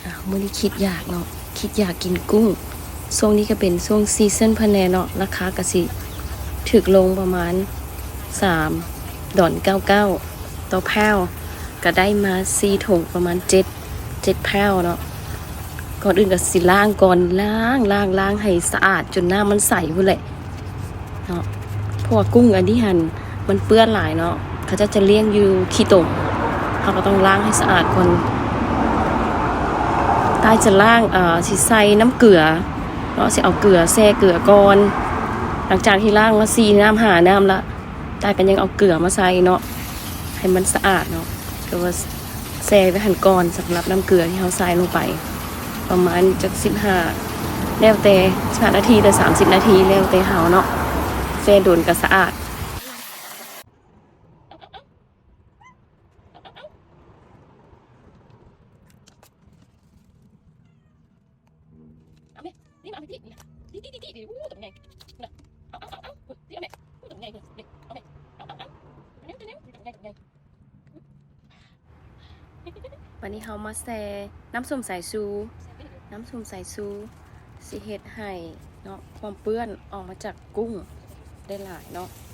ອ້າວ ມື້ນີ້ຄິດຢາກເນາະ ຄິດຢາກກິນກຸ້ງ. ຊ່ວງນີ້ກໍເປັນຊ່ວງຊີຊັນເພິ່ນແດ່ເນາະ ລາຄາກໍຊິຖືກລົງປະມານສາມດອນເກົ້າເກົ້າຕໍ່ແພ້ວ ກໍໄດ້ມາສີ່ຖົງ ປະມານເຈັດ ເຈັດແພ້ວເນາະ. ກ່ອນອື່ນກໍຊິລ້າງກ່ອນ ລ້າງ ລ້າງ ລ້າງໃຫ້ສະອາດຈົນນ້ຳມັນໃສພຸ້ນແຫຼະ ເນາະ ເພາະວ່າກຸ້ງອັນນີ້ຫັ້ນມັນເປື້ອນຫຼາຍເນາະ ເຂົາເຈົ້າຈະລ້ຽງຢູ່ຂີ້ຕົມ ເຮົາກໍຕ້ອງລ້າງໃຫ້ສະອາດກ່ອນ. ຕ້າຍຈະລ້າງ ເອີ ຊິໃສ່ນ້ຳເກືອເນາະ ຊິເອົາເກືອແຊ່ເກືອກ່ອນ. ຫຼັງຈາກທີ່ລ້າງມາສີ່ນ້ຳຫ້ານ້ຳລະ ຕ້າຍກໍຍັງເອົາເກືອມາໃສ່ເນາະ ໃຫ້ມັນສະອາດເນາະ ກໍວ່າແຊ່ໄວ້ຫັ້ນກ່ອນ ສຳລັບນ້ຳເກືອທີ່ເຮົາໃສ່ລົງໄປ ປະມານຈັກສິບຫ້າ ແລ້ວແຕ່ ສິບຫ້ານາທີ ຫຼື ສາມສິບນາທີ ແລ້ວແຕ່ເຮົາເນາະ ແຊ່ດົນກໍສະອາດ. ບັດນີ້ເຮົາມາແຊ່ນ້ຳສົ້ມສາຍຊູ. ນ້ຳສົ້ມສາຍຊູຊິເຮັດໃຫ້ເນາະ ຄວາມເປື້ອນອອກມາຈາກກຸ້ງໄດ້ຫຼາຍເນາະ.